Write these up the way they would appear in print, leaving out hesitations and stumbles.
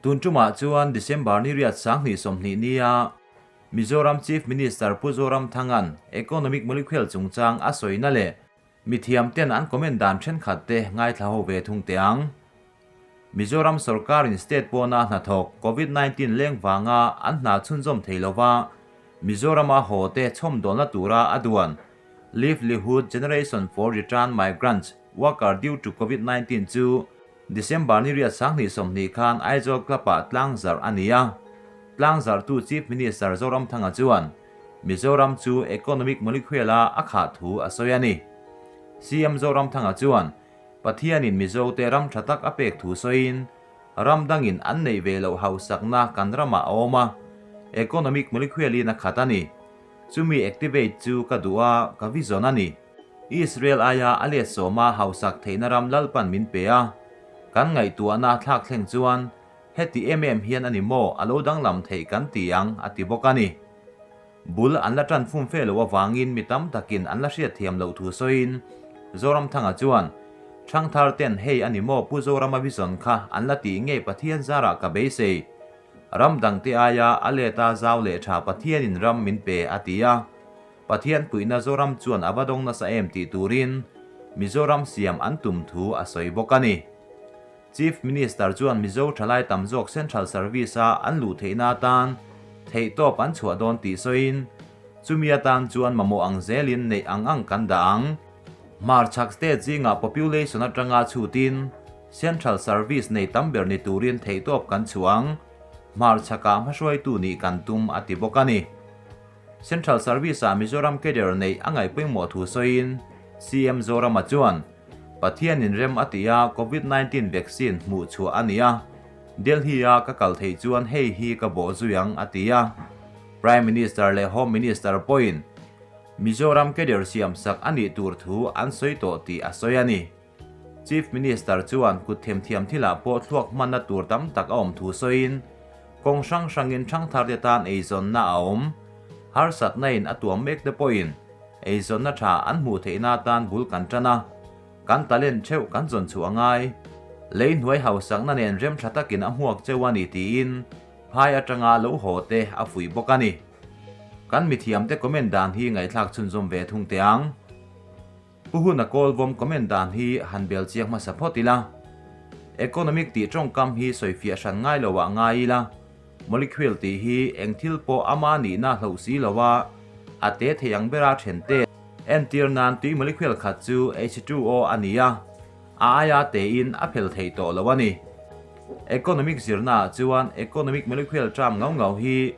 Tun tumah chuan December ni riat 2020 nia Mizoram Chief Minister Pu Zoramthanga'n Economic Molecule chungchang a sawina leh mithiam ten an comment dan thenkhat te ngaithla ho ve thung teh ang. Mizoram sorkarin state pawna hnathawk Covid 19 leng vanga an hna chhunzawm thei lova Mizorama haw te chhawmdawlna tura a duan Livelihood Generation for Return Migrants Worker Due to Covid 19 chu December ni riat 2020 khan Aizawl Club-ah tlang zarh a ni a. Tlang zarhtu Chief Minister Zoramthanga chuan Mizoram chu economic molecule-a a khah thu a sawi a ni. CM Zoramthanga chuan Pathianin Mizote ram tha tak a pek thu sawiin ram dangin an neih ve loh hausakna kan ramah a awm a, economic molecule-in a khat a ni. Chumi activate chu ka duh a, ka vision a ni. Israel aia a let sawma hausak theihna ram Lalpan min pe a, kan ngaihtuahna thlak thleng chuan heti em em hian a ni maw a lo danglam theih kan ti ang a ti bawk a ni. Bul an la tan fum fe lo avangin mi tam takin an la hriatthiam loh thu sawiin Zoramthanga chuan, Thangthar ten hei a ni maw Pu Zorama vision kha an la tih ngei Pathian zarah ka beisei. Ram dangte aia a leta zau leh tha Pathianin ram min pe a ti a. Pathian puihna Zoram chuan a va dawng nasa em tih turin Mizoram siam an tum thu a sawi bawk a ni. Chief Minister chuan Mizo thalai tam zawk Central Service-a an luh theihna atan theihtawp an chhuah dawn tih sawiin, chumi atan chuan mamawh ang zelin neih ang ang kan dah ang. Hmarchhak state zingah population atanga chhutin Central Service nei tam ber ni turin theihtawp kan chhuah ang. Hmarchhakah hmahruaitu nih kan tum a ti bawk a ni. Central Service-ah Mizoram cadre neih a ngaih pawimawh thu sawiin CM Zorama chuan, Pathianin rem a ti a, Covid 19 vaccine hmuh chhuah a ni a, Delhi-a ka kal theih chuan hei hi ka bawh zui ang a ti a. Prime Minister leh Home Minister pawhin Mizoram cadre siamsak a nih tur thu an sawi tawh tih a sawi a ni. Chief Minister chuan kut themthiam thilah pawh thluak hmanna tur tam tak a awm thu sawiin, kawng hrang hrangin thangtharte tan eizawnna a awm. Harsatna in a tuam mek te pawhin eizawnna tha an hmuh theihna atan bul kan tan a, kan talent theuh kan zawn chhuah a ngai. Lei hnuai hausakna nen rem tha takin a hmuak cheu a ni tiin phai atanga lo haw te a fuih bawk a ni. Kan mithiamte comment dan hi ngaihthlak chhunzawm ve thung teh ang. Pu Huna Kawlvawm comment dan hi han bel chiang hmasa phawt ila. Economic tih tawngkam hi sawifiah hran ngai lo ah ngai ila. Molecule tih hi eng thil pawh ama nihna hloh si lo a, a te thei ang bera then te. Entir nan tui molecule khat chu H2O a ni a, a aia tein a phel thei tawh lo a ni. Economic zirna ah chuan economic molecule term ngau ngau hi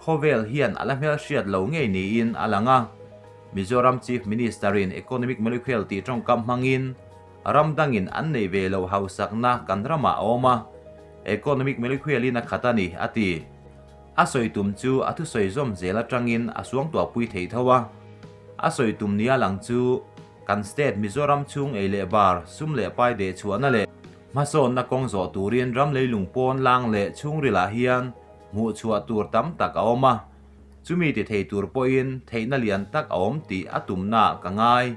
khawvel hian a la hmelhriat lo ngei niin a lang a. Mizoram Chief Minister-in Economic Molecule tih tawngkam hmangin ram dangin an nei ve loh hausakna kan ramah a awm a, Economic Molecule-in a khat a ni, a ti. A sawi tum chu a thusawi zawm zel atangin a suangtuahpui thei tho a. A sawi tum nia lang chu kan state Mizoram chhung ei leh bar, sum leh pai deh chhuahna leh hmasawnna kawng zawh turin ram leilung pawn lang leh chhungrilah hian hmuh chhuah tur tam tak a awm a. Chumi ti thei tur pawhin theihna lian tak a awm tih a tumnaah ka ngai.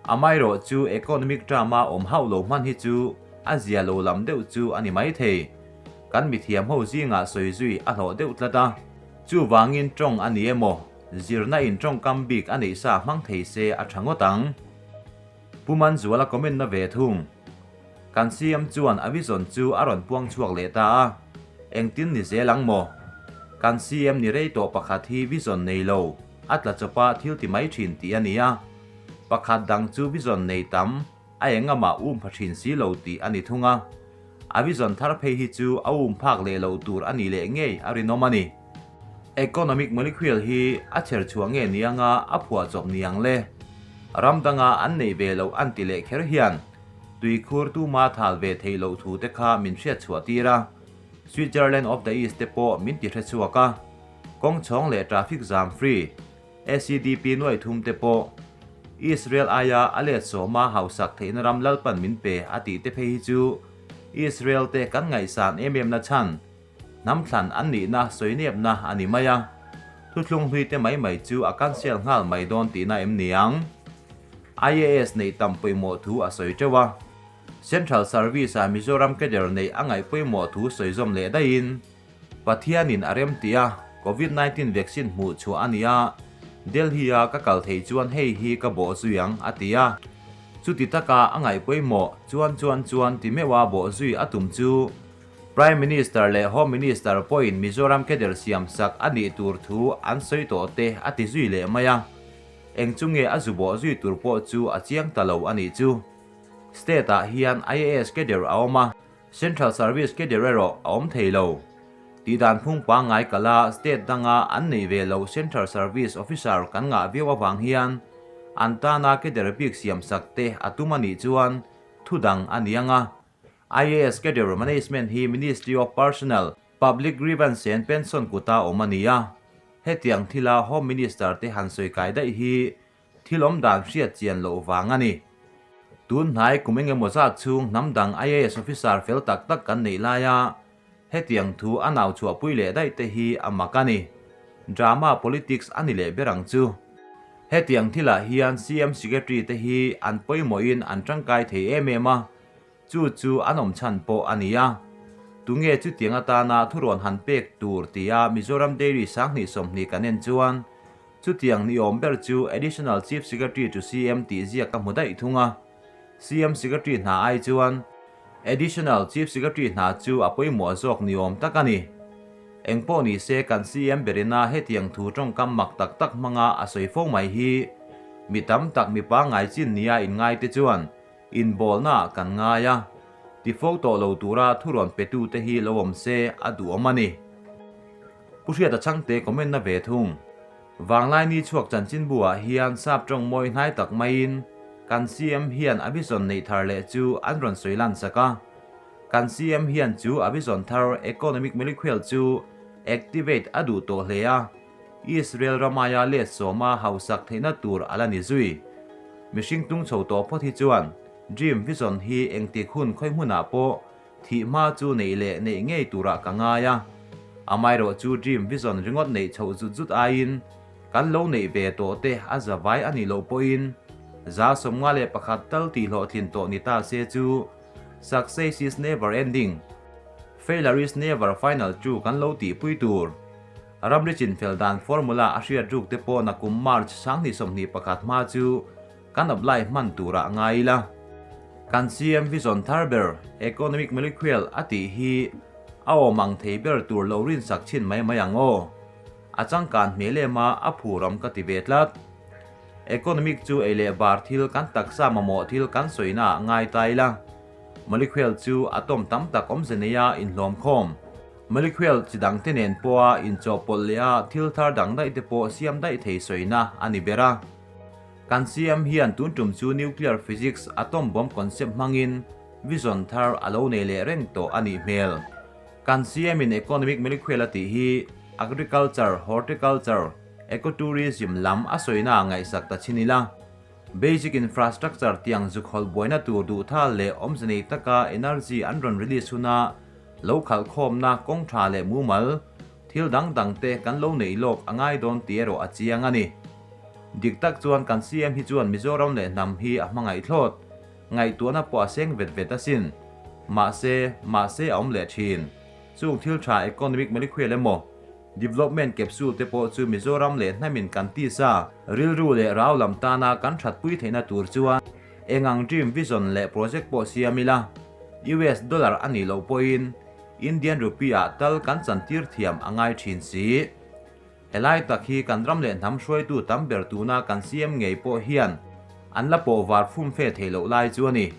Amaherawh chu economic term-a awm hauh lo hman hi chu a zia lo lam deuh chu a ni mai thei. Kan mithiam ho zingah sawi zui a hlawh deuh tlat a. Chuvangin tawng a ni emaw, zirna in tawngkam bik a neih sa hmang thei se a tha ngawt ang. Pu Manzuala comment na ve thung. Kan CM chuan a vision chu a rawn puang chhuak leh ta a, engtin ni zel ang maw? Kan CM ni rei tawh pakhat hi vision nei lo, a tla chawpa thil ti mai thin tih a ni a. Pakhat dang chu vision nei tam, a engamah um pha thin si lo tih a ni thung a. A vision thar phei hi chu a um phak leh loh tur a ni leh ngei a rinawm a ni. Economic molecule hi a chher chhuah nge ni anga a phuah chawp ni ang le? Ram danga an neih ve loh an ti leh kher hian Tuikhur tuma thal ve theih loh thu te kha min hriat chhuah tir a, Switzerland of the East te pawh min ti hre chhuak a, kawng chhawng leh traffic jam free, ACDP nuai thum te pawh Israel aia a let sawma hausak theihna ram Lalpan min pe a tih te phei hi chu Israel te kan ngaihsan em em na chhan hnam thlan an nihna sawinepna a ni mai a, thuthlung hlui te mai mai chu a cancel nghal mai dawn tihna em ni ang? IAS neih tam pawimawh thu a sawi teuh a. Central Service-ah Mizoram cadre neih a ngaih pawimawh thu sawi zawm leh daihin, Pathianin a rem tih a, Covid 19 vaccine hmuh chhuah a ni a, Delhi-a ka kal theih chuan hei hi ka bawh zui ang, a ti a. Chuti taka a ngaih pawimawh chuan chuan chuan ti meuha bawh zui a tum chu Prime Minister leh Home Minister pawhin Mizoram cadre siam sak a nih tur thu an sawi tawh te a ti zui leh mai a. Eng chu nge a zu bawh zui tur pawh chu a chiang ta lo a nih chu. State ah hian IAS cadre a awm a, Central Service cadre erawh a awm thei lo. Tihdan phung pangngai kala state danga an neih ve loh Central Service officer kan ngah viau avang hian an tana cadre bik siam sak te a tum a nih chuan thu dang a ni ang a. IAS cadre management hi Ministry of Personnel, Public Grievance and Pension kuta awm a ni a. Hetiang thila Home Minister te han sawi kai daih hi Thil awm dan hriat chian loh vang a ni. Tun hnai kum engemaw zat chhung hnam dang IAS officer fel tak tak kan neih laia hetiang thu a nau chhuahpui leh daih te hi a mak a ni. Drama politics a ni leh ber ang chu. Hetiang thilah hian CM Secretary te hi an pawimawhin an tangkai thei em em a, Chu chu an awm chhan pawh a ni a. Tunge chutiang atana thurawn han pek tur tia Mizoram Dairy 2020 kan en chuan chutiang ni awm ber chu Additional Chief Secretary to CM tih ziak ka hmu daih thung a. CM Secretary hna ai chuan Additional Chief Secretary hna chu a pawimawh zawk ni awm tak a ni. Engpawh ni se kan CM berina hetiang thu tawngkam mak tak tak hmanga a sawi fo mai hi mi tam tak mipa ngai chin nia inngaite chuan Inbawlnaah kan ngai a, tifo tawh lo tura thurawn petute hi lo awm se a duhawm a ni. Pu Hriata Chhangte comment na ve thung. Vanglai ni chhuak chanchinbu-ah hian sap tawng mawi hnai tak maiin kan CM hian a vision neih thar leh chu an rawn sawi lan sak a. Kan CM hian chu a vision thar economic molecule chu activate a duh tawh hle a. Israel ramaia let sawma hausak theihna tur a la ni zui. Mihring tung chho tawh phawt hi chuan Dream Vision hi engtik hun khawi hmunah pawh thih hma chu neih leh neih ngei turah ka ngai a. Amaherawh chu Dream Vision ringawt neih chhoh zut zut aiin kan lo neih ve tawh te a za vai a nih loh pawhin 51 tal tih hlawhtlin tawh ni ta se chu Success is never ending, failure is never final chu kan lo tihpui tur. Ramri chinfel dan formula a hriat ruk te pawh nakum March 2021 hma chu kan apply hman turah ngai ila. Kan CM vision thar ber Economic Molecule a tih hi a awm ang thei ber tur lo rinsak chhin mai mai ang aw. A changkan hmel em a, a phuram ka ti ve tlat. Economic chu ei leh bar thil kan taksa mamawh thil kan sawina ah ngai ta ila. Molecule chu atom tam tak awmze neia inhlawm khawm. Molecule chi dangte nen pawha inchawhpawlh leh a thil thar dang daih te pawh siam daih thei sawina a ni ber a. Kan siam hian tun tum chu nuclear physics atom bomb concept hmangin vision thar a lo nei leh reng tawh a nih hmel. Kan siam in economic molecule a tih hi agriculture, horticulture, ecotourism lam a sawina ah ngaihsak ta chin ila. Basic infrastructure tiang zuk hawlh buaina tur duh thal leh awmze nei taka energy an rawn release huna lo khalh khawmna kawng tha leh mumal thil dang dang te kan lo neih lawk a ngai dawn tih erawh a chiang a ni. Dik tak chuan kan CM hi chuan Mizoram leh hnam hi a hmangaih thlawt. Ngaihtuahna pawh a seng vet vet asin. Mahse, mahse a awm leh thin. Chung thil tha economic molecule emaw, Development capsule te pawh chu Mizoram leh hnamin kan tisa, rilru leh rau lam tana kan thatpui theihna tur chuan eng ang dream, vision leh project pawh siam ila, US dollar a nih loh pawhin Indian rupee ah tal kan chantir thiam a ngai thin si. Helai tak hi kan ram leh hnam hruaitu tam ber tuna kan CM ngei pawh hian an la pawh var fum fe theih loh lai chu a ni.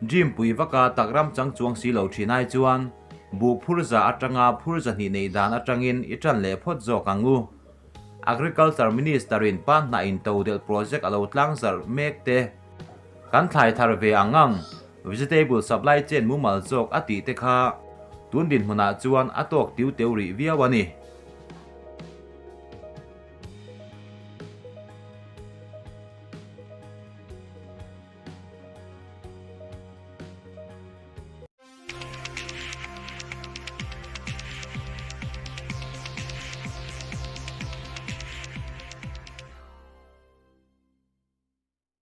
Dream pui vaka tak ram chang chuang si lo thin ai chuan buh phur za atanga phur zahnih neih dan atangin i tan leh phawt zawk ang u. Agriculture Minister in pa hnah in todelh project a lo tlang zarh mek te kan thlai thar ve ang ang vegetable supply chain mumal zawk a tih te kha tun dinhmunah chuan a tawk tiu teu rih viau a ni.